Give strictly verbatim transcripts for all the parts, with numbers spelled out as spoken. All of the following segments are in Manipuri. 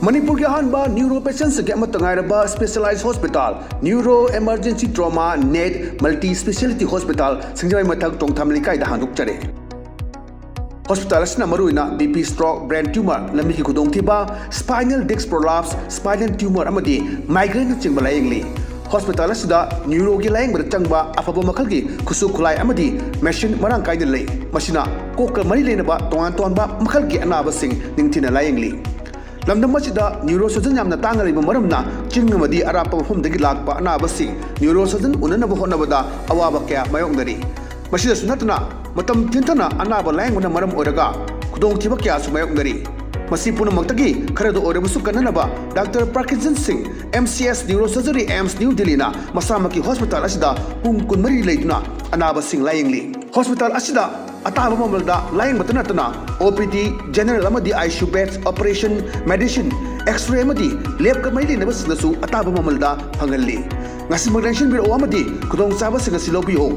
ꯃꯅꯤꯄꯨꯔꯒꯤ ꯑꯍꯥꯟꯕ ꯅ꯭ꯌꯨꯔꯣ ꯄꯦꯁꯦꯟꯁꯤꯡꯒꯤ ꯑꯃꯠꯇ ꯉꯥꯏꯔꯕ specialised hospital, neuro emergency trauma net multi speciality hospital, Singjamei ꯃꯊꯛ ꯇꯣꯡꯊꯥꯝ ꯂꯩꯀꯥꯏꯗ ꯍꯥꯡꯗꯣꯛꯆꯔꯦ꯫ ꯍꯣꯁꯄꯤꯇꯥꯜ ꯑꯁꯤꯅ ꯃꯔꯨꯑꯣꯏꯅ B P stroke, brain tumour, ꯂꯝꯕꯤꯒꯤ ꯈꯨꯗꯣꯡꯊꯤꯕ, spinal disc prolapse, spinal tumour ꯑꯃꯗꯤ ꯃꯥꯏꯒ꯭ꯔꯦꯟꯅꯆꯤꯡꯕ ꯂꯥꯌꯦꯡꯂꯤ꯫ ꯍꯣꯁꯄꯤꯇꯥꯜ ꯑꯁꯤꯗ ꯅ꯭ꯌꯨꯔꯣꯒꯤ ꯂꯥꯌꯦꯡꯕꯗ ꯆꯪꯕ ꯑꯐꯕ ꯃꯈꯜꯒꯤ ꯈꯨꯠꯁꯨ ꯈꯨꯠꯂꯥꯏ ꯑꯃꯗꯤ ꯃꯦꯁꯤꯟ ꯃꯔꯥꯡ ꯀꯥꯏꯅ ꯂꯩ꯫ ꯃꯁꯤꯅ ꯀꯣꯛꯀ ꯃꯔꯤ ꯂꯩꯅꯕ ꯇꯣꯉꯥꯟ ꯇꯣꯉꯥꯟꯕ ꯃꯈꯜꯒꯤ ꯑꯅꯥꯕꯁꯤꯡ ꯅꯤꯡꯊꯤꯅ ꯂꯥꯌꯦꯡꯂꯤ꯫ ꯂꯝꯗꯝ ꯑꯁꯤꯗ ꯅ꯭ꯌꯨꯔꯣ ꯁꯔꯖꯟ ꯌꯥꯝꯅ ꯇꯥꯡꯅ ꯂꯩꯕ ꯃꯔꯝꯅ ꯆꯤꯡ ꯑꯃꯗꯤ ꯑꯔꯥꯞꯄ ꯃꯐꯝꯗꯒꯤ ꯂꯥꯛꯄ ꯑꯅꯥꯕꯁꯤꯡ ꯅ꯭ꯌꯨꯔꯣ ꯁꯔꯖꯟ ꯎꯅꯅꯕ ꯍꯣꯠꯅꯕꯗ ꯑꯋꯥꯕ ꯀꯌꯥ ꯃꯥꯌꯣꯛꯅꯔꯤ꯫ ꯃꯁꯤꯗꯁꯨ ꯅꯠꯇꯅ ꯃꯇꯝ ꯊꯤꯟꯊꯅ ꯑꯅꯥꯕ ꯂꯥꯌꯦꯡꯕꯅ ꯃꯔꯝ ꯑꯣꯏꯔꯒ ꯈꯨꯗꯣꯡꯊꯤꯕ ꯀꯌꯥꯁꯨ ꯃꯥꯌꯣꯛꯅꯔꯤ꯫ ꯃꯁꯤ ꯄꯨꯝꯅꯃꯛꯇꯒꯤ ꯈꯔꯗ ꯑꯣꯏꯔꯕꯁꯨ ꯀꯟꯅꯅꯕ doctor ꯄ꯭ꯔꯀꯤꯟꯖꯟ Singh, M C S neuro surgery, AIIMS new ꯗꯤꯜꯂꯤꯅ ꯃꯁꯥꯃꯛꯀꯤ ꯍꯣꯁꯄꯤꯇꯥꯜ ꯑꯁꯤꯗ ꯄꯨꯡ ꯀꯨꯟꯃꯔꯤ ꯂꯩꯗꯨꯅ ꯑꯅꯥꯕꯁꯤꯡ ꯂꯥꯌꯦꯡꯂꯤ꯫ ꯍꯣꯁꯄꯤꯇꯥꯜ ꯑꯁꯤꯗ ꯑꯇꯥꯕ ꯃꯃꯜꯗ ꯂꯥꯌꯦꯡꯕꯇ ꯅꯠꯇꯅ ꯑꯣ ꯄꯤ ꯗꯤ, ꯖꯦꯅꯔꯦꯜ ꯑꯃꯗꯤ I C U beds, operation, medicine, X-ray ꯑꯃꯗꯤ ꯂꯦꯕꯀ ꯃꯔꯤ ꯂꯩꯅꯕꯁꯤꯡꯗꯁꯨ ꯑꯇꯥꯕ ꯃꯃꯜꯗ ꯐꯪꯍꯜꯂꯤ꯫ ꯉꯁꯤꯃꯛ ꯂꯦꯡꯁꯤꯟꯕꯤꯔꯛꯎ ꯑꯃꯗꯤ ꯈꯨꯗꯣꯡꯆꯥꯕꯁꯤꯡ ꯑꯁꯤ ꯂꯧꯕꯤꯌꯨ꯫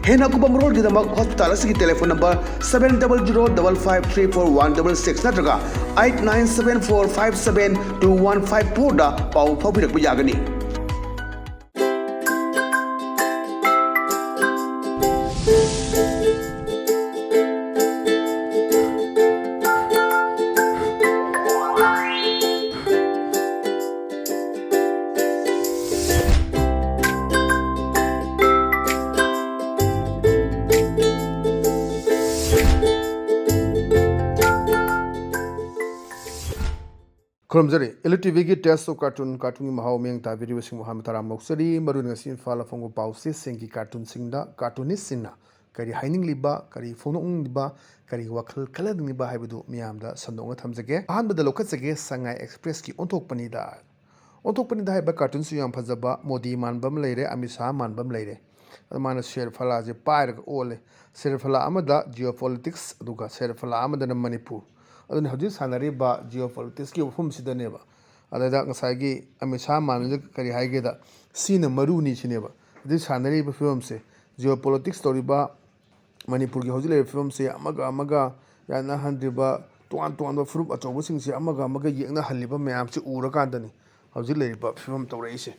ꯍꯦꯟꯅ ꯑꯀꯨꯞꯄ ꯃꯔꯣꯜꯒꯤꯗꯃꯛ ꯍꯣꯁꯄꯤꯇꯥꯜ ꯑꯁꯤꯒꯤ telephone number seven double zero double five three four one double six ꯅꯠꯇ꯭ꯔꯒ eight nine seven four five seven two one five four ꯗ ꯄꯥꯎ ꯐꯥꯎꯕꯤꯔꯛꯄ ꯌꯥꯒꯅꯤ꯫ ꯈꯨꯔꯨꯝꯖꯔꯤ꯫ ꯑꯦꯜ ꯇꯤ ꯚꯤꯒꯤ Taste of Cartoon, ꯀꯥꯔꯇꯨꯟꯒꯤ ꯃꯍꯥꯎ ꯃꯤꯠꯌꯦꯡ ꯇꯥꯕꯤꯔꯤꯕꯁꯤꯡꯕꯨ ꯑꯍꯥꯟꯕ ꯇꯔꯥꯝꯅ ꯑꯣꯛꯆꯔꯤ꯫ ꯃꯔꯨꯑꯣꯏꯅ ꯉꯁꯤ ꯏꯝꯐꯥꯜꯗ ꯐꯣꯡꯕ ꯄꯥꯎꯆꯦꯁꯤꯡꯒꯤ ꯀꯥꯔꯇꯨꯟꯁꯤꯡꯗ ꯀꯥꯔꯇꯨꯅꯤꯁꯁꯤꯡꯅ ꯀꯔꯤ ꯍꯥꯏꯅꯤꯡꯂꯤꯕ, ꯀꯔꯤ ꯐꯣꯡꯗꯣꯛꯅꯤꯡꯂꯤꯕ, ꯀꯔꯤ ꯋꯥꯈꯜ ꯈꯜꯍꯟꯅꯤꯡꯂꯤꯕ ꯍꯥꯏꯕꯗꯨ ꯃꯤꯌꯥꯝꯗ ꯁꯟꯗꯣꯛꯅ ꯊꯝꯖꯒꯦ꯫ ꯑꯍꯥꯟꯕꯗ ꯂꯧꯈꯠꯆꯒꯦ ꯁꯉꯥꯏ ꯑꯦꯛꯁꯄ꯭ꯔꯦꯁꯀꯤ ꯑꯣꯟꯊꯣꯛꯄꯅꯤꯗ꯫ ꯑꯣꯟꯊꯣꯛꯄꯅꯤꯗ ꯍꯥꯏꯕ ꯀꯥꯔꯇꯨꯟꯁꯨ ꯌꯥꯝ ꯐꯖꯕ, ꯃꯣꯗꯤ ꯃꯥꯟꯕ ꯑꯃ ꯂꯩꯔꯦ, ꯑꯃꯤꯠ ꯁꯥꯍ ꯃꯥꯟꯕ ꯑꯃ ꯂꯩꯔꯦ꯫ ꯑꯗꯨ ꯃꯥꯅ ꯁꯦꯔꯐꯂꯥꯁꯦ ꯄꯥꯏꯔꯒ ꯑꯣꯜꯂꯦ꯫ ꯁꯦꯔꯐꯂꯥ ꯑꯃꯗ geopolitics, ꯑꯗꯨꯒ ꯁꯦꯔꯐꯂꯥ ꯑꯃꯗꯅ ꯃꯅꯤꯄꯨꯔ꯫ ꯑꯗꯨꯅ ꯍꯧꯖꯤꯛ ꯁꯥꯟꯅꯔꯤꯕ geopoliticsꯀꯤ ꯋꯥꯐꯝꯁꯤꯗꯅꯦꯕ꯫ ꯑꯗꯩꯗ ꯉꯁꯥꯏꯒꯤ ꯑꯃꯤꯠ ꯁꯥꯍ ꯃꯥꯟꯕꯁꯦ ꯀꯔꯤ ꯍꯥꯏꯒꯦꯗ, ꯁꯤꯅ ꯃꯔꯨꯅꯤ ꯁꯤꯅꯦꯕ꯫ ꯍꯧꯖꯤꯛ ꯁꯥꯟꯅꯔꯤꯕ ꯐꯤꯕꯝꯁꯦ, geopolitics ꯇꯧꯔꯤꯕ ꯃꯅꯤꯄꯨꯔꯒꯤ ꯍꯧꯖꯤꯛ ꯂꯩꯔꯤꯕ ꯐꯤꯕꯝꯁꯦ ꯑꯃꯒ ꯑꯃꯒ ꯌꯥꯅꯍꯟꯗ꯭ꯔꯤꯕ, ꯇꯣꯉꯥꯟ ꯇꯣꯉꯥꯟꯕ ꯐꯨꯔꯨꯞ ꯑꯆꯧꯕꯁꯤꯡꯁꯦ ꯑꯃꯒ ꯑꯃꯒ ꯌꯦꯛꯅꯍꯜꯂꯤꯕ ꯃꯌꯥꯝꯁꯤ ꯎꯔꯀꯥꯟꯗꯅꯤ ꯍꯧꯖꯤꯛ ꯂꯩꯔꯤꯕ ꯐꯤꯕꯝ ꯇꯧꯔꯛꯏꯁꯦ꯫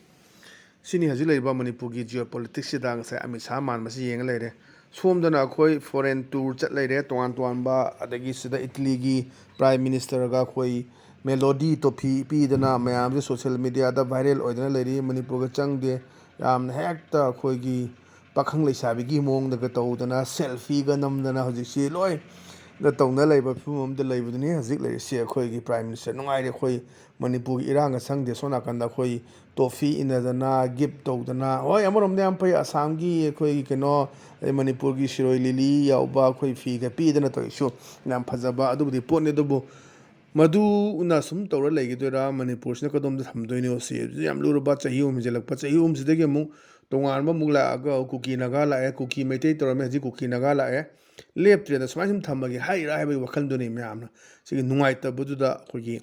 ꯁꯤꯅꯤ ꯍꯧꯖꯤꯛ ꯂꯩꯔꯤꯕ ꯃꯅꯤꯄꯨꯔꯒꯤ geopolitics ꯁꯤꯗ ꯉꯁꯥꯏ ꯑꯃꯤꯠ ꯁꯥꯍ ꯃꯥꯟꯕꯁꯤ ꯌꯦꯡꯉ ꯂꯩꯔꯦ꯫ ꯁꯣꯝꯗꯅ ꯑꯩꯈꯣꯏ foreign tour ꯆꯠ ꯂꯩꯔꯦ, ꯇꯣꯉꯥꯟ ꯇꯣꯉꯥꯟꯕ, ꯑꯗꯒꯤ ꯁꯤꯗ ꯏꯇꯂꯤꯒꯤ prime minister ꯒ ꯑꯩꯈꯣꯏ ꯃꯦꯂꯣꯗꯤ ꯇꯣꯐꯤ ꯄꯤꯗꯅ ꯃꯌꯥꯝꯁꯦ social media ꯗ viral ꯑꯣꯏꯗꯅ ꯂꯩꯔꯤ꯫ ꯃꯅꯤꯄꯨꯔꯒ ꯆꯪꯗꯦ, ꯌꯥꯝꯅ ꯍꯦꯛꯇ ꯑꯩꯈꯣꯏꯒꯤ ꯄꯥꯈꯪ ꯂꯩꯁꯥꯕꯤꯒꯤ ꯃꯑꯣꯡꯗꯒ ꯇꯧꯗꯅ selfie ꯒ ꯅꯝꯗꯅ ꯍꯧꯖꯤꯛꯁꯤ ꯂꯣꯏꯅ ꯇꯧꯅ ꯂꯩꯕ ꯐꯤꯕꯝ ꯑꯃꯗ ꯂꯩꯕꯗꯨꯅꯤ ꯍꯧꯖꯤꯛ ꯂꯩꯔꯤꯁꯤ꯫ ꯑꯩꯈꯣꯏꯒꯤ prime minister ꯅꯨꯡꯉꯥꯏꯔꯦ, ꯑꯩꯈꯣꯏ ꯃꯅꯤꯄꯨꯔꯒꯤ ꯏꯔꯥꯡꯒ ꯆꯪꯗꯦ꯫ ꯁꯣꯝ ꯅꯥꯀꯟꯗ ꯑꯩꯈꯣꯏ ꯇꯣꯐꯤ ꯏꯟꯅꯗꯅ, gift ꯇꯧꯗꯅ, ꯍꯣꯏ, ꯑꯃꯔꯣꯝꯗ ꯌꯥꯝ ꯐꯩ꯫ ꯑꯁꯥꯝꯒꯤ ꯑꯩꯈꯣꯏꯒꯤ ꯀꯩꯅꯣ, ꯑꯗꯩ ꯃꯅꯤꯄꯨꯔꯒꯤ ꯁꯤꯔꯣꯏ ꯂꯤꯂꯤ ꯌꯥꯎꯕ ꯑꯩꯈꯣꯏ ꯐꯤꯒ ꯄꯤꯗꯅ ꯇꯧꯔꯤꯁꯨ ꯌꯥꯝ ꯐꯖꯕ ꯑꯗꯨꯕꯨꯗꯤ ꯄꯣꯠꯅꯤ꯫ ꯑꯗꯨꯕꯨ ꯃꯗꯨꯅ ꯁꯨꯝ ꯇꯧꯔ ꯂꯩꯒꯗꯣꯏꯔꯥ, ꯃꯅꯤꯄꯨꯔꯁꯤꯅ ꯀꯗꯣꯝꯗ ꯊꯝꯗꯣꯏꯅꯣ ꯁꯤ ꯌꯥꯝ ꯂꯨꯔꯕ꯫ ꯆꯍꯤ ꯑꯍꯨꯝ ꯍꯦꯟꯖꯜꯂꯛꯄ, ꯆꯍꯤ ꯑꯍꯨꯝꯁꯤꯗꯒꯤ ꯑꯃꯨꯛ ꯇꯣꯉꯥꯟꯕ ꯑꯃꯨꯛ ꯂꯥꯛꯑꯒ ꯀꯨꯀꯤ ꯅꯥꯒꯥ ꯂꯥꯛꯑꯦ, ꯀꯨꯀꯤ ꯃꯩꯇꯩ ꯇꯧꯔꯝꯃꯦ, ꯍꯧꯖꯤꯛ ꯀꯨꯀꯤ ꯅꯥꯒꯥ ꯂꯥꯛꯑꯦ꯫ ꯂꯦꯞꯇ꯭ꯔꯦꯗ, ꯁꯨꯃꯥꯏꯅ ꯁꯨꯝ ꯊꯝꯃꯒꯦ ꯍꯥꯏꯔꯤꯔꯥ ꯍꯥꯏꯕꯒꯤ ꯋꯥꯈꯜꯗꯨꯅꯤ ꯃꯌꯥꯝꯅ꯫ ꯁꯤꯒꯤ ꯅꯨꯡꯉꯥꯏꯇꯕꯗꯨꯗ ꯑꯩꯈꯣꯏꯒꯤ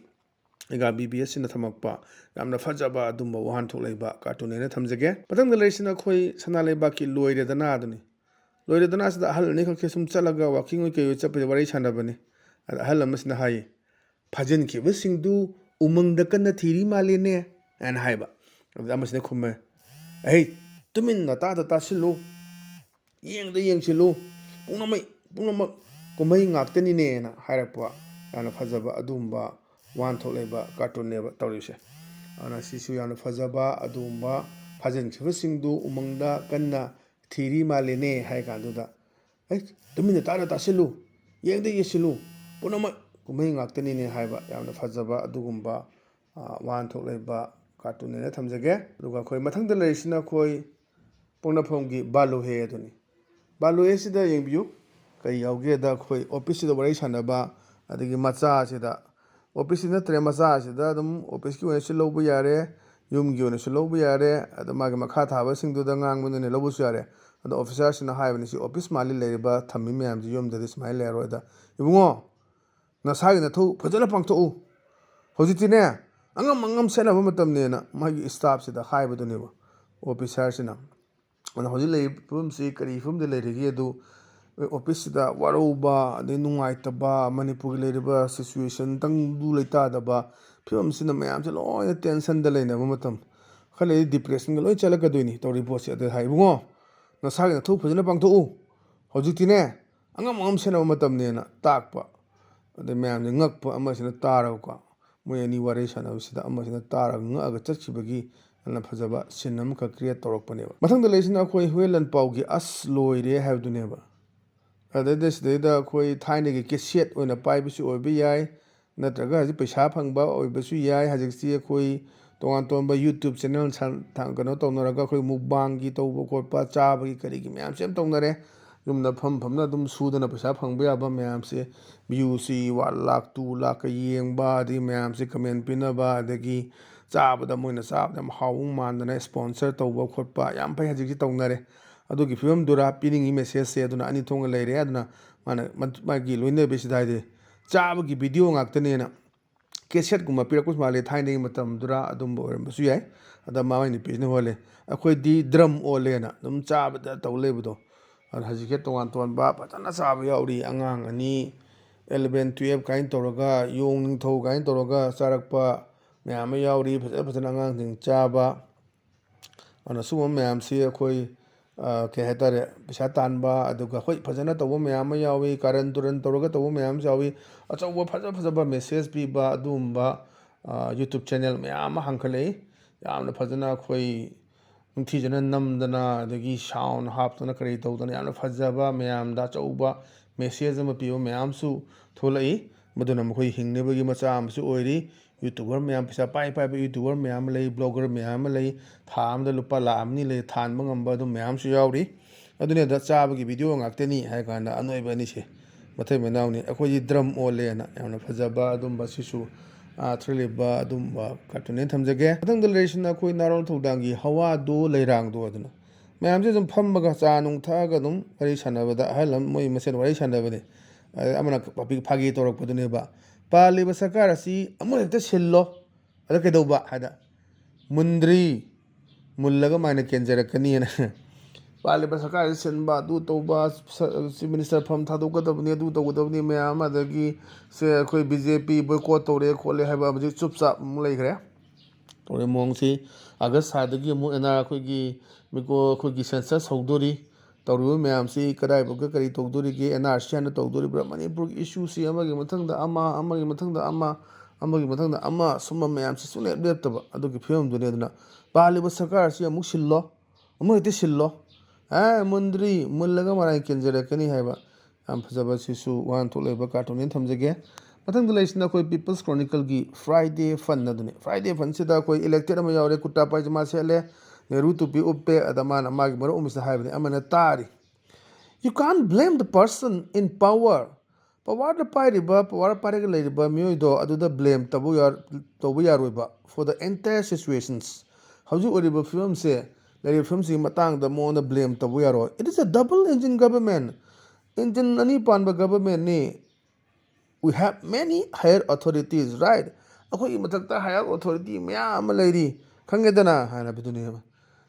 ꯑꯩꯒꯥ ꯕꯤ ꯕꯤ ꯑꯦꯁ ꯁꯤꯅ ꯊꯝꯃꯛꯄ ꯌꯥꯝꯅ ꯐꯖꯕ ꯑꯗꯨꯝꯕ ꯋꯥꯍꯟꯊꯣꯛ ꯂꯩꯕ cartoon ꯍꯥꯏꯅ ꯊꯝꯖꯒꯦ꯫ ꯃꯊꯪꯗ ꯂꯩꯔꯤꯁꯤꯅ ꯑꯩꯈꯣꯏ ꯁꯅꯥ ꯂꯩꯕꯥꯛꯀꯤ ꯂꯣꯏꯔꯦꯗꯅ ꯑꯗꯨꯅꯤ꯫ ꯂꯣꯏꯔꯦꯗꯅ ꯑꯁꯤꯗ ꯑꯍꯜ ꯑꯅꯤꯈꯛꯁꯦ ꯁꯨꯝ ꯆꯠꯂꯒ walking ꯑꯣꯏ ꯀꯩ ꯑꯣꯏ ꯆꯠꯄꯁꯦ ꯋꯥꯔꯤ ꯁꯥꯟꯅꯕꯅꯤ꯫ ꯑꯗ ꯑꯍꯜ ꯑꯃꯁꯤꯅ ꯍꯥꯏꯌꯦ, "ꯐꯥꯖꯤꯟꯈꯤꯕꯁꯤꯡꯗꯨ ꯎꯃꯪꯗ ꯀꯟꯅ ꯊꯤꯔꯤ ꯃꯥꯜꯂꯦꯅꯦ" ꯍꯥꯏꯅ ꯍꯥꯏꯕ꯫ ꯑꯗꯨꯗ ꯑꯃꯁꯤꯅ ꯈꯨꯝꯃꯦ, "ꯑꯩ ꯇꯨꯃꯤꯟꯅ ꯇꯥꯗ ꯇꯥꯁꯤꯜꯂꯨ, ꯌꯦꯡꯗ ꯌꯦꯡꯁꯤꯜꯂꯨ, ꯄꯨꯝꯅꯃꯛ ꯄꯨꯝꯅꯃꯛ ꯀꯨꯝꯍꯩ ꯉꯥꯛꯇꯅꯤꯅꯦꯅ" ꯍꯥꯏꯔꯛꯄ ꯌꯥꯝꯅ ꯐꯖꯕ ꯑꯗꯨꯒꯨꯝꯕ ꯋꯥꯍꯟꯊꯣꯛ ꯂꯩꯕ cartoon ꯅꯦꯕ ꯇꯧꯔꯤꯁꯦ꯫ ꯑꯗꯨꯅ ꯁꯤꯁꯨ ꯌꯥꯝꯅ ꯐꯖꯕ ꯑꯗꯨꯒꯨꯝꯕ ꯐꯥꯖꯤꯟꯈꯤꯕꯁꯤꯡꯗꯨ ꯎꯃꯪꯗ ꯀꯟꯅ ꯊꯤꯔꯤ ꯃꯥꯜꯂꯦꯅꯦ ꯍꯥꯏ ꯀꯥꯟꯗꯨꯗ, "ꯑꯩ ꯇꯨꯃꯤꯟꯅ ꯇꯥꯔ ꯇꯥꯁꯤꯜꯂꯨ, ꯌꯦꯡꯗ ꯌꯦꯡꯁꯤꯜꯂꯨ, ꯄꯨꯝꯅꯃꯛ ꯀꯨꯝꯍꯩ ꯉꯥꯛꯇꯅꯤꯅꯦ" ꯍꯥꯏꯕ ꯌꯥꯝꯅ ꯐꯖꯕ ꯑꯗꯨꯒꯨꯝꯕ, ꯑ, ꯋꯥꯍꯟꯊꯣꯛ ꯂꯩꯕ cartoon ꯍꯥꯏꯅ ꯊꯝꯖꯒꯦ꯫ ꯑꯗꯨꯒ ꯑꯩꯈꯣꯏ ꯃꯊꯪꯗ ꯂꯩꯔꯤꯁꯤꯅ ꯑꯩꯈꯣꯏ ꯄꯣꯛꯅꯐꯝꯒꯤ ꯕꯥꯂꯨ ꯍꯦ ꯑꯗꯨꯅꯤ꯫ ꯕꯥꯂꯨ ꯍꯦꯁꯤꯗ ꯌꯦꯡꯕꯤꯌꯨ, ꯀꯔꯤ ꯌꯥꯎꯒꯦꯗ ꯑꯩꯈꯣꯏ office ꯁꯤꯗ ꯋꯥꯔꯤ ꯁꯥꯟꯅꯕ, ꯑꯗꯒꯤ ꯃꯆꯥꯁꯤꯗ, office ꯁꯤ ꯅꯠꯇ꯭ꯔꯦ, ꯃꯆꯥꯁꯤꯗ ꯑꯗꯨꯝ office ꯀꯤ ꯑꯣꯏꯅꯁꯨ ꯂꯧꯕ ꯌꯥꯔꯦ, ꯌꯨꯝꯒꯤ ꯑꯣꯏꯅꯁꯨ ꯂꯧꯕ ꯌꯥꯔꯦ, ꯑꯗ ꯃꯥꯒꯤ ꯃꯈꯥ ꯊꯥꯕꯁꯤꯡꯗꯨꯗ ꯉꯥꯡꯕꯅꯤꯅ ꯂꯧꯕꯁꯨ ꯌꯥꯔꯦ꯫ ꯑꯗꯣ officer ꯁꯤꯅ ꯍꯥꯏꯕꯅꯤ, "ꯁꯤ office ꯃꯥꯜꯂꯤ, ꯂꯩꯔꯤꯕ ꯊꯝꯃꯤ ꯃꯌꯥꯝꯁꯤ ꯌꯨꯝꯗꯗꯤ ꯁꯨꯃꯥꯏꯅ ꯂꯩꯔꯔꯣꯏ"꯫ ꯑꯗ, "ꯏꯕꯨꯡꯉꯣ, ꯅꯁꯥꯒꯤ ꯅꯊꯧ ꯐꯖꯅ ꯄꯥꯡꯊꯣꯛꯎ꯫ ꯍꯧꯖꯤꯛꯇꯤꯅꯦ, ꯑꯉꯝ ꯑꯉꯝ ꯁꯦꯠꯅꯕ ꯃꯇꯝꯅꯦꯅ" ꯃꯥꯒꯤ staff ꯁꯤꯗ ꯍꯥꯏꯕꯗꯨꯅꯦꯕ officer ꯁꯤꯅ꯫ ꯑꯗꯣ ꯍꯧꯖꯤꯛ ꯂꯩꯔꯤꯕ ꯐꯤꯕꯝꯁꯤ ꯀꯔꯤ ꯐꯤꯕꯝꯗ ꯂꯩꯔꯤꯒꯦ ꯑꯗꯨ ꯑꯣꯐꯤꯁꯁꯤꯗ ꯋꯥꯔꯧꯕ, ꯑꯗꯩ ꯅꯨꯡꯉꯥꯏꯇꯕ, ꯃꯅꯤꯄꯨꯔꯒꯤ ꯂꯩꯔꯤꯕ ꯁꯤꯆꯨꯋꯦꯁꯟꯇꯪꯗꯨ ꯂꯩꯇꯥꯗꯕ, ꯐꯤꯕꯝꯁꯤꯅ ꯃꯌꯥꯝꯁꯦ ꯂꯣꯏꯅ ꯇꯦꯟꯁꯟꯗ ꯂꯩꯅꯕ ꯃꯇꯝ, ꯈꯔ ꯂꯩꯔꯗꯤ ꯗꯤꯄ꯭ꯔꯦꯁꯟꯒ ꯂꯣꯏ ꯆꯠꯂꯛꯀꯗꯣꯏꯅꯤ ꯇꯧꯔꯤ ꯄꯣꯠꯁꯦ꯫ ꯑꯗ ꯍꯥꯏ, "ꯏꯕꯨꯡꯉꯣ, ꯅꯁꯥꯒꯤ ꯅꯊꯧ ꯐꯖꯅ ꯄꯥꯡꯊꯣꯛꯎ, ꯍꯧꯖꯤꯛꯇꯤꯅꯦ ꯑꯉꯝ ꯑꯉꯝ ꯁꯦꯟꯅꯕ ꯃꯇꯝꯅꯦꯅ" ꯇꯥꯛꯄ꯫ ꯑꯗꯩ ꯃꯌꯥꯝꯁꯦ ꯉꯛꯄ, ꯑꯃꯁꯤꯅ ꯇꯥꯔꯒꯀꯣ꯫ ꯃꯣꯏ ꯑꯅꯤ ꯋꯥꯔꯤ ꯁꯥꯟꯅꯕꯁꯤꯗ ꯑꯃꯁꯤꯅ ꯇꯥꯔꯒ ꯉꯛꯑꯒ ꯆꯠꯈꯤꯕꯒꯤ ꯌꯥꯝꯅ ꯐꯖꯕ ꯁꯤꯟ ꯑꯃꯈꯛ ꯀ꯭ꯔꯤꯌꯦꯠ ꯇꯧꯔꯛꯄꯅꯦꯕ꯫ ꯃꯊꯪꯗ ꯂꯩꯔꯤꯁꯤꯅ ꯑꯩꯈꯣꯏ ꯍꯨꯌꯦꯟ ꯂꯥꯟꯄꯥꯎꯒꯤ "ꯑꯁ ꯂꯣꯏꯔꯦ" ꯍꯥꯏꯕꯗꯨꯅꯦꯕ꯫ ꯑꯗꯩꯗ ꯁꯤꯗꯩꯗ ꯑꯩꯈꯣꯏ ꯊꯥꯏꯅꯒꯤ ꯀꯦꯁꯦꯠ ꯑꯣꯏꯅ ꯄꯥꯏꯕꯁꯨ ꯑꯣꯏꯕ ꯌꯥꯏ, ꯅꯠꯇ꯭ꯔꯒ ꯍꯧꯖꯤꯛ ꯄꯩꯁꯥ ꯐꯪꯕ ꯑꯣꯏꯕꯁꯨ ꯌꯥꯏ꯫ ꯍꯧꯖꯤꯛꯇꯤ ꯑꯩꯈꯣꯏ ꯇꯣꯉꯥꯟ ꯇꯣꯉꯥꯟꯕ YouTube ꯆꯦꯅꯦꯜ ꯁꯟ-, ꯊꯥ-, ꯀꯩꯅꯣ ꯇꯧꯅꯔꯒ ꯑꯩꯈꯣꯏ ꯃꯨꯛꯕꯥꯡꯒꯤ ꯇꯧꯕ ꯈꯣꯠꯄ, ꯆꯥꯕꯒꯤ ꯀꯔꯤꯒꯤ ꯃꯌꯥꯝꯁꯦ ꯌꯥꯝ ꯇꯧꯅꯔꯦ꯫ ꯌꯨꯝꯗ ꯐꯝ ꯐꯝꯅ ꯑꯗꯨꯝ ꯁꯨꯗꯅ ꯄꯩꯁꯥ ꯐꯪꯕ ꯌꯥꯕ ꯃꯌꯥꯝꯁꯦ, ꯚ꯭ꯌꯨꯁꯤ ꯋꯥꯟ ꯂꯥꯛ, ꯇꯨ ꯂꯥꯛꯀ ꯌꯦꯡꯕ, ꯑꯗꯒꯤ ꯃꯌꯥꯝꯁꯦ ꯀꯃꯦꯟ ꯄꯤꯅꯕ, ꯑꯗꯒꯤ ꯆꯥꯕꯗ ꯃꯣꯏꯅ ꯆꯥꯕꯗ ꯌꯥꯝ ꯍꯥꯎꯕ ꯃꯥꯟꯗꯅ ꯏꯁꯄꯣꯟꯁꯔ ꯇꯧꯕ ꯈꯣꯠꯄ ꯌꯥꯝ ꯐꯩ꯫ ꯍꯧꯖꯤꯛꯁꯤ ꯇꯧꯅꯔꯦ꯫ ꯑꯗꯨꯒꯤ ꯐꯤꯕꯝꯗꯨꯔ ꯄꯤꯅꯤꯡꯉꯤ ꯃꯦꯁꯦꯖꯁꯦ? ꯑꯗꯨꯅ ꯑꯅꯤ ꯊꯣꯛꯅ ꯂꯩꯔꯦ꯫ ꯑꯗꯨꯅ ꯃꯥꯅ ꯃ-, ꯃꯥꯒꯤ ꯂꯣꯏꯅꯕꯤꯁꯤꯗ ꯍꯥꯏꯗꯤ ꯆꯥꯕꯒꯤ ꯚꯤꯗꯤꯑꯣ ꯉꯥꯛꯇꯅꯦꯅ ꯀꯦꯁꯦꯠꯀꯨꯝꯕ ꯄꯤꯔꯛꯄꯁꯨ ꯃꯥꯜꯂꯦ, ꯊꯥꯏꯅꯒꯤ ꯃꯇꯝꯗꯨꯔ ꯑꯗꯨꯝꯕ ꯑꯣꯏꯔꯝꯕꯁꯨ ꯌꯥꯏ꯫ ꯑꯗ ꯃꯥ ꯑꯣꯏꯅ ꯄꯤꯁꯤꯅ ꯍꯣꯜꯂꯦ꯫ ꯑꯩꯈꯣꯏꯗꯤ ꯗ꯭ꯔꯝ ꯑꯣꯜꯂꯦꯅ ꯑꯗꯨꯝ ꯆꯥꯕꯗ ꯇꯧ ꯂꯩꯕꯗꯣ꯫ ꯑꯗ ꯍꯧꯖꯤꯛꯁꯦ ꯇꯣꯉꯥꯟ ꯇꯣꯉꯥꯟꯕ ꯐꯖꯅ ꯆꯥꯕ ꯌꯥꯎꯔꯤ꯫ ꯑꯉꯥꯡ ꯑꯅꯤ, ꯑꯦꯂꯚꯦꯟ, ꯇꯨꯌꯦꯜꯞ ꯀꯥꯏꯅ ꯇꯧꯔꯒ, ꯌꯣꯡ ꯅꯤꯡꯊꯧ ꯀꯥꯏꯅ ꯇꯧꯔꯒ ꯆꯥꯔꯛꯄ ꯃꯌꯥꯝ ꯑꯃ ꯌꯥꯎꯔꯤ꯫ ꯐꯖ ꯐꯖꯅ ꯑꯉꯥꯡꯁꯤꯡ ꯆꯥꯕ꯫ ꯑꯗꯨꯅ ꯁꯤꯒꯨꯝꯕ ꯃꯌꯥꯝꯁꯤ ꯑꯩꯈꯣꯏ, ꯑ, ꯀꯩ ꯍꯥꯏꯇꯥꯔꯦ, ꯄꯩꯁꯥ ꯇꯥꯟꯕ, ꯑꯗꯨꯒ ꯍꯣꯏ, ꯐꯖꯅ ꯇꯧꯕ ꯃꯌꯥꯝ ꯑꯃ ꯌꯥꯎꯏ, ꯀꯥꯔꯟ ꯇꯨꯔꯟ ꯇꯧꯔꯒ ꯇꯧꯕ ꯃꯌꯥꯝ ꯑꯃꯁꯨ ꯌꯥꯎꯏ, ꯑꯆꯧꯕ ꯐꯖ ꯐꯖꯕ ꯃꯦꯁꯦꯖ ꯄꯤꯕ ꯑꯗꯨꯒꯨꯝꯕ, ꯑ, YouTube ꯆꯦꯅꯦꯜ ꯃꯌꯥꯝ ꯑꯃ ꯍꯥꯡꯒꯠꯂꯛꯏ꯫ ꯌꯥꯝꯅ ꯐꯖꯅ ꯑꯩꯈꯣꯏ ꯅꯤꯡꯊꯤꯖꯅ ꯅꯝꯗꯅ, ꯑꯗꯒꯤ ꯁꯥꯎꯟ ꯍꯥꯞꯇꯅ, ꯀꯔꯤ ꯇꯧꯗꯅ, ꯌꯥꯝꯅ ꯐꯖꯕ, ꯃꯌꯥꯝꯗ ꯑꯆꯧꯕ ꯃꯦꯁꯦꯖ ꯑꯃ ꯄꯤꯕ ꯃꯌꯥꯝꯁꯨ ꯊꯣꯛꯂꯛꯏ꯫ ꯃꯗꯨꯅ ꯃꯈꯣꯏ ꯍꯤꯡꯅꯕꯒꯤ ꯃꯆꯥꯛ ꯑꯃꯁꯨ ꯑꯣꯏꯔꯤ꯫ ꯌꯨꯇ꯭ꯌꯨꯕꯔ ꯃꯌꯥꯝ, ꯄꯩꯁꯥ ꯄꯥꯏ ꯄꯥꯏꯕ ꯌꯨꯇ꯭ꯌꯨꯕꯔ ꯃꯌꯥꯝ ꯑꯃ ꯂꯩ, ꯕ꯭ꯂꯣꯒꯔ ꯃꯌꯥꯝ ꯑꯃ ꯂꯩ, ꯊꯥ ꯑꯃꯗ ꯂꯨꯄꯥ ꯂꯥꯈ ꯑꯃ ꯑꯅꯤ ꯂꯩ, ꯊꯥꯟꯕ ꯉꯝꯕ ꯑꯗꯨꯝ ꯃꯌꯥꯝꯁꯨ ꯌꯥꯎꯔꯤ꯫ ꯑꯗꯨꯅꯦ ꯑꯗ ꯆꯥꯕꯒꯤ ꯚꯤꯗꯤꯑꯣ ꯉꯥꯛꯇꯅꯤ ꯍꯥꯏ ꯀꯥꯟꯗ ꯑꯅꯣꯏꯕ ꯑꯅꯤꯁꯦ ꯃꯇꯩ ꯃꯅꯥꯎꯅꯤ꯫ ꯑꯩꯈꯣꯏꯗꯤ ꯗ꯭ꯔꯝ ꯑꯣꯜꯂꯦꯅ ꯌꯥꯝꯅ ꯐꯖꯕ ꯑꯗꯨꯝꯕ ꯁꯤꯁꯨ, ꯑꯥ, ꯊ꯭ꯔꯤꯜ ꯂꯩꯕ ꯑꯗꯨꯝꯕ ꯀꯥꯔꯇꯨꯟꯅꯦꯅ ꯊꯝꯖꯒꯦ꯫ ꯃꯊꯪꯗ ꯂꯩꯔꯤꯁꯤꯅ ꯑꯩꯈꯣꯏ ꯅꯥꯔꯣꯜ ꯊꯧꯗꯥꯡꯒꯤ ꯍꯋꯥꯗꯣ ꯂꯩꯔꯥꯡꯗꯣ ꯑꯗꯨꯅ꯫ ꯃꯌꯥꯝꯁꯦ ꯑꯗꯨꯝ ꯐꯝꯃꯒ ꯆꯥ ꯅꯨꯡ ꯊꯛꯑꯒ ꯑꯗꯨꯝ ꯋꯥꯔꯤ ꯁꯥꯟꯅꯕꯗ, ꯑꯍꯜ ꯑꯃ ꯃꯣꯏ ꯃꯁꯦꯟ ꯋꯥꯔꯤ ꯁꯥꯟꯅꯕꯅꯦ꯫ ꯑꯗ ꯑꯃꯅ ꯐꯥꯒꯤ ꯇꯧꯔꯛꯄꯗꯨꯅꯦꯕ, "ꯄꯥꯜꯂꯤꯕ ꯁꯔꯀꯥꯔ ꯑꯁꯤ ꯑꯃꯨꯛ ꯍꯦꯛꯇ ꯁꯤꯜꯂꯣ, ꯑꯗ ꯀꯩꯗꯧꯕ?" ꯍꯥꯏꯗ, "ꯃꯨꯟꯗ꯭ꯔꯤ, ꯃꯨꯜꯂꯒ ꯃꯥꯏꯅ ꯀꯦꯟꯖꯔꯛꯀꯅꯤꯅ" ꯄꯥꯜꯂꯤꯕ ꯁꯔꯀꯥꯔꯁꯤ ꯁꯤꯟꯕ, ꯑꯗꯨ ꯇꯧꯕ, ꯆꯤꯐ ꯃꯤꯅꯤꯁꯇꯔ ꯐꯝ ꯊꯥꯗꯣꯛꯀꯗꯕꯅꯤ, ꯑꯗꯨ ꯇꯧꯒꯗꯕꯅꯤ ꯃꯌꯥꯝ ꯑꯃ, ꯑꯗꯒꯤ ꯁꯦ ꯑꯩꯈꯣꯏ ꯕꯤ ꯖꯦ ꯄꯤ ꯕꯣꯏꯀꯣꯠ ꯇꯧꯔꯦ ꯈꯣꯠꯂꯦ ꯍꯥꯏꯕ ꯍꯧꯖꯤꯛ ꯆꯨꯞ ꯆꯥꯞ ꯑꯃꯨꯛ ꯂꯩꯈ꯭ꯔꯦ꯫ ꯇꯧꯔꯤꯕ ꯃꯑꯣꯡꯁꯤ ꯑꯥꯒꯁ ꯊꯥꯗꯒꯤ ꯑꯃꯨꯛ ꯑꯦꯟ ꯑꯥꯔ ꯑꯩꯈꯣꯏꯒꯤ ꯃꯤꯀꯣ ꯑꯩꯈꯣꯏꯒꯤ ꯁꯦꯟꯁꯁ ꯍꯧꯗꯣꯔꯤ꯫ ꯇꯧꯔꯤꯕ ꯃꯌꯥꯝꯁꯤ ꯀꯗꯥꯏꯐꯥꯎꯗ ꯀꯔꯤ ꯇꯧꯗꯣꯔꯤꯒꯦ, ꯑꯦꯟ ꯑꯥꯔ ꯁꯤ ꯍꯥꯟꯅ ꯇꯧꯗꯣꯔꯤꯕ꯭ꯔꯥ, ꯃꯅꯤꯄꯨꯔꯒꯤ ꯏꯁꯨꯁꯤ ꯑꯃꯒꯤ ꯃꯊꯪꯗ ꯑꯃ, ꯑꯃꯒꯤ ꯃꯊꯪꯗ ꯑꯃ, ꯑꯃꯒꯤ ꯃꯊꯪꯗ ꯑꯃ, ꯁꯨꯝꯕ ꯃꯌꯥꯝꯁꯤ ꯁꯨꯡꯂꯦꯞ ꯂꯦꯞꯇꯕ ꯑꯗꯨꯒꯤ ꯐꯤꯕꯝꯗꯨꯅꯤ꯫ ꯑꯗꯨꯅ ꯄꯥꯜꯂꯤꯕ ꯁꯔꯀꯥꯔꯁꯤ ꯑꯃꯨꯛ ꯁꯤꯜꯂꯣ, ꯑꯃꯨꯛ ꯍꯦꯛꯇ ꯁꯤꯜꯂꯣ꯫ ꯑꯦ ꯃꯨꯟꯗ꯭ꯔꯤ, ꯃꯨꯜꯂꯒ ꯃꯔꯥꯏ ꯀꯦꯟꯖꯔꯛꯀꯅꯤ ꯍꯥꯏꯕ ꯌꯥꯝ ꯐꯖꯕ ꯁꯤꯁꯨ ꯋꯥꯍꯟꯊꯣꯛ ꯂꯩꯕ ꯀꯥꯔꯇꯨꯟꯅꯦꯅ ꯊꯝꯖꯒꯦ꯫ ꯃꯊꯪꯗ ꯂꯩꯔꯤꯁꯤꯅ ꯑꯩꯈꯣꯏ ꯄꯤꯄꯜꯁ ꯀ꯭ꯔꯣꯅꯤꯀꯜꯒꯤ ꯐ꯭ꯔꯥꯏꯗꯦ ꯐꯟ ꯑꯗꯨꯅꯤ꯫ ꯐ꯭ꯔꯥꯏꯗꯦ ꯐꯟꯁꯤꯗ ꯑꯩꯈꯣꯏ ꯏꯂꯦꯛꯇꯦꯠ ꯑꯃ ꯌꯥꯎꯔꯦ, ꯀꯨꯔꯇꯥ ꯄꯥꯏꯖꯃꯥ ꯁꯦꯠꯂꯦ, ꯅꯦꯍꯔꯨ ꯇꯨꯄꯤ ꯎꯞꯄꯦ꯫ ꯑꯗ ꯃꯥꯅ ꯃꯥꯒꯤ ꯃꯔꯨꯞ ꯑꯃꯁꯤꯗ ꯍꯥꯏꯕꯅꯤ, ꯑꯃꯅ ꯇꯥꯔꯤ, "You can't blame the person in power. ꯄꯋꯥꯔꯗ ꯄꯥꯏꯔꯤꯕ, ꯄꯋꯥꯔ ꯄꯥꯏꯔꯒ ꯂꯩꯔꯤꯕ ꯃꯤꯑꯣꯏꯗꯣ ꯑꯗꯨꯗ ꯕ꯭ꯂꯦꯝ ꯇꯧꯕ ꯌꯥ-, ꯇꯧꯕ ꯌꯥꯔꯣꯏꯕ꯫ For the entire situations, ꯍꯧꯖꯤꯛ ꯑꯣꯏꯔꯤꯕ ꯐꯤꯕꯝꯁꯦ, ꯂꯩꯔꯤꯕ ꯐꯤꯕꯝꯁꯤꯒꯤ ꯃꯇꯥꯡꯗ ꯃꯉꯣꯟꯗ ꯕ꯭ꯂꯦꯝ ꯇꯧꯕ ꯌꯥꯔꯣꯏ꯫ It is a double engine government. Engine ꯑꯅꯤ ꯄꯥꯟꯕ ꯒꯕꯔꯃꯦꯟꯅꯤ꯫ We have many higher authorities, right? ꯑꯩꯈꯣꯏꯒꯤ ꯃꯊꯛꯇ ꯍꯥꯏꯌꯔ ꯑꯣꯊꯣꯔꯤꯇꯤ ꯃꯌꯥꯝ ꯑꯃ ꯂꯩꯔꯤ, ꯈꯪꯉꯦꯗꯅ?" ꯍꯥꯏꯅꯕꯗꯨꯅꯦꯕ꯫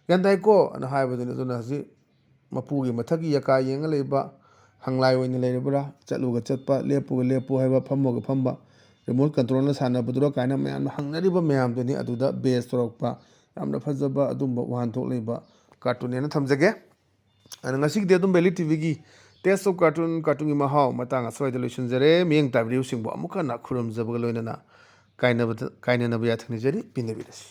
ꯒ꯭ꯌꯥꯟ ꯇꯥꯏꯀꯣ? ꯑꯅ ꯍꯥꯏꯕꯗꯨꯅꯤ꯫ ꯑꯗꯨꯅ ꯍꯧꯖꯤꯛ ꯃꯄꯨꯒꯤ ꯃꯊꯛꯀꯤ ꯌꯥꯀꯥ ꯌꯦꯡꯉ ꯂꯩꯕ, ꯍꯪꯂꯥꯏ ꯑꯣꯏꯅ ꯂꯩꯔꯕ꯭ꯔꯥ, ꯆꯠꯂꯨꯒ ꯆꯠꯄ, ꯂꯦꯞꯄꯨꯒ ꯂꯦꯞꯄꯨ ꯍꯥꯏꯕ, ꯐꯝꯃꯨꯒ ꯐꯝꯕ, ꯔꯤꯃꯣꯠ ꯀꯟꯇ꯭ꯔꯣꯜꯅ ꯁꯥꯟꯅꯕꯗꯨꯔ ꯀꯥꯏꯅ ꯃꯌꯥꯝꯅ ꯍꯪꯅꯔꯤꯕ ꯃꯌꯥꯝꯗꯨꯅꯤ ꯑꯗꯨꯗ ꯕꯦꯖ ꯇꯧꯔꯛꯄ꯫ ꯌꯥꯝꯅ ꯐꯖꯕ ꯑꯗꯨꯝꯕ ꯋꯥꯍꯟꯊꯣꯛ ꯂꯩꯕ ꯀꯥꯔꯇꯨꯟꯅꯦꯅ ꯊꯝꯖꯒꯦ꯫ ꯑꯗꯨꯅ ꯉꯁꯤꯒꯤꯗꯤ ꯑꯗꯨꯝ ꯚꯦꯂꯤ ꯇꯤ ꯚꯤꯒꯤ Taste of Cartoon, ꯀꯥꯔꯇꯨꯟꯒꯤ ꯃꯍꯥꯎ ꯃꯇꯥꯡ ꯑꯁ꯭ꯋꯥꯏꯗ ꯂꯣꯏꯁꯤꯟꯖꯔꯦ꯫ ꯃꯤꯠꯌꯦꯡ ꯇꯥꯕꯤꯔꯤꯕꯁꯤꯡꯕꯨ ꯑꯃꯨꯛ ꯍꯟꯅ ꯈꯨꯔꯨꯝꯖꯕꯒ ꯂꯣꯏꯅꯅ ꯀꯥꯏꯅꯕꯗ, ꯀꯥꯏꯅꯅꯕ ꯌꯥꯊꯪ ꯅꯤꯖꯔꯤ꯫ ꯄꯤꯟꯗꯕꯤꯔꯁꯤ꯫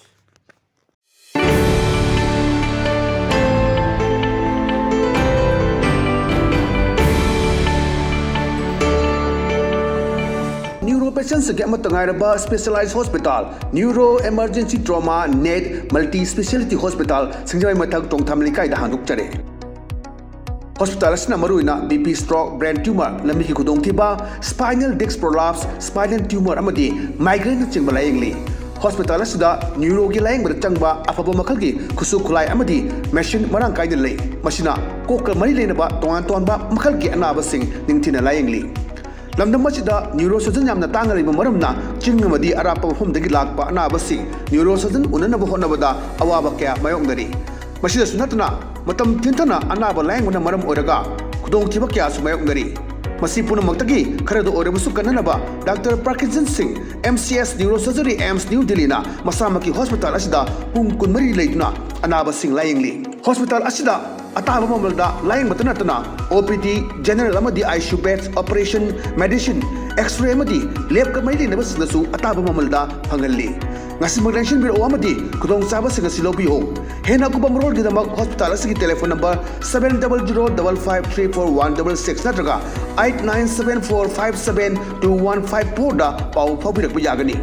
ꯅ꯭ꯌꯨꯔꯣ ꯄꯦꯁꯦꯟꯁꯤꯡꯒꯤ ꯑꯃꯠꯇ ꯉꯥꯏꯔꯕ specialised hospital, neuro emergency trauma net multi speciality hospital, Singjamei ꯃꯊꯛ ꯇꯣꯡꯊꯥꯝ ꯂꯩꯀꯥꯏꯗ ꯍꯥꯡꯗꯣꯛꯆꯔꯦ꯫ ꯍꯣꯁꯄꯤꯇꯥꯜ ꯑꯁꯤꯅ ꯃꯔꯨꯑꯣꯏꯅ B P, stroke, brain tumour, ꯂꯝꯕꯤꯒꯤ ꯈꯨꯗꯣꯡꯊꯤꯕ, spinal disc prolapse, spinal tumour ꯑꯃꯗꯤ ꯃꯥꯏꯒ꯭ꯔꯦꯟꯅꯆꯤꯡꯕ ꯂꯥꯌꯦꯡꯂꯤ꯫ ꯍꯣꯁꯄꯤꯇꯥꯜ ꯑꯁꯤꯗ ꯅ꯭ꯌꯨꯔꯣꯒꯤ ꯂꯥꯌꯦꯡꯕꯗ ꯆꯪꯕ ꯑꯐꯕ ꯃꯈꯜꯒꯤ ꯈꯨꯠꯁꯨ ꯈꯨꯠꯂꯥꯏ ꯑꯃꯗꯤ ꯃꯦꯁꯤꯟ ꯃꯔꯥꯡ ꯀꯥꯏꯅ ꯂꯩ꯫ ꯃꯁꯤꯅ ꯀꯣꯛꯀ ꯃꯔꯤ ꯂꯩꯅꯕ ꯇꯣꯉꯥꯟ ꯇꯣꯉꯥꯟꯕ ꯃꯈꯜꯒꯤ ꯑꯅꯥꯕꯁꯤꯡ ꯅꯤꯡꯊꯤꯅ ꯂꯥꯌꯦꯡꯂꯤ꯫ ꯂꯝꯗꯝ ꯑꯁꯤꯗ ꯅ꯭ꯌꯨꯔꯣ ꯁꯔꯖꯟ ꯌꯥꯝꯅ ꯇꯥꯡꯅ ꯂꯩꯕ ꯃꯔꯝꯅ ꯆꯤꯡ ꯑꯃꯗꯤ ꯑꯔꯥꯞꯄ ꯃꯐꯝꯗꯒꯤ ꯂꯥꯛꯄ ꯑꯅꯥꯕꯁꯤꯡ ꯅ꯭ꯌꯨꯔꯣ ꯁꯔꯖꯟ ꯎꯅꯅꯕ ꯍꯣꯠꯅꯕꯗ ꯑꯋꯥꯕ ꯀꯌꯥ ꯃꯥꯌꯣꯛꯅꯔꯤ꯫ ꯃꯁꯤꯗꯁꯨ ꯅꯠꯇꯅ ꯃꯇꯝ ꯊꯦꯡꯊꯅ ꯑꯅꯥꯕ ꯂꯥꯌꯦꯡꯕꯅ ꯃꯔꯝ ꯑꯣꯏꯔꯒ ꯈꯨꯗꯣꯡꯊꯤꯕ ꯀꯌꯥꯁꯨ ꯃꯥꯌꯣꯛꯅꯔꯤ꯫ ꯃꯁꯤ ꯄꯨꯝꯅꯃꯛꯇꯒꯤ ꯈꯔꯗ ꯑꯣꯏꯔꯕꯁꯨ ꯀꯟꯅꯅꯕ ꯗꯥꯛꯇꯔ ꯄ꯭ꯔꯀꯤꯟꯁꯟ ꯁꯤꯡ, M C S Neurosurgery, AIIMS New Delhi ꯅ ꯃꯁꯥꯃꯛꯀꯤ ꯍꯣꯁꯄꯤꯇꯥꯜ ꯑꯁꯤꯗ ꯄꯨꯡ ꯀꯨꯟꯃꯔꯤ ꯂꯩꯗꯨꯅ ꯑꯅꯥꯕꯁꯤꯡ ꯂꯥꯌꯦꯡꯂꯤ꯫ ꯍꯣꯁꯄꯤꯇꯥꯜ ꯑꯁꯤꯗ ꯑꯇꯥꯕ ꯃꯃꯜꯗ ꯂꯥꯌꯦꯡꯕꯇ ꯅꯠꯇꯅ O P D, general ꯑꯃꯗꯤ I C U beds, operation, medicine, X-ray ꯑꯃꯗꯤ lab ꯀ ꯃꯔꯤ ꯂꯩꯅꯕꯁꯤꯡꯗꯁꯨ ꯑꯇꯥꯕ ꯃꯃꯜꯗ ꯐꯪꯍꯜꯂꯤ꯫ ꯉꯁꯤꯃꯛ ꯂꯦꯡꯁꯤꯟꯕꯤꯔꯛꯎ ꯑꯃꯗꯤ ꯈꯨꯗꯣꯡꯆꯥꯕꯁꯤꯡ ꯑꯁꯤ ꯂꯧꯕꯤꯌꯨ꯫ ꯍꯦꯟꯅ ꯑꯀꯨꯞꯄ ꯃꯔꯣꯜꯒꯤꯗꯃꯛ ꯍꯣꯁꯄꯤꯇꯥꯜ ꯑꯁꯤꯒꯤ telephone number seven double zero double five three four one double six ꯅꯠꯇ꯭ꯔꯒ eight nine seven four five seven two one five four ꯗ ꯄꯥꯎ ꯐꯥꯎꯕꯤꯔꯛꯄ ꯌꯥꯒꯅꯤ꯫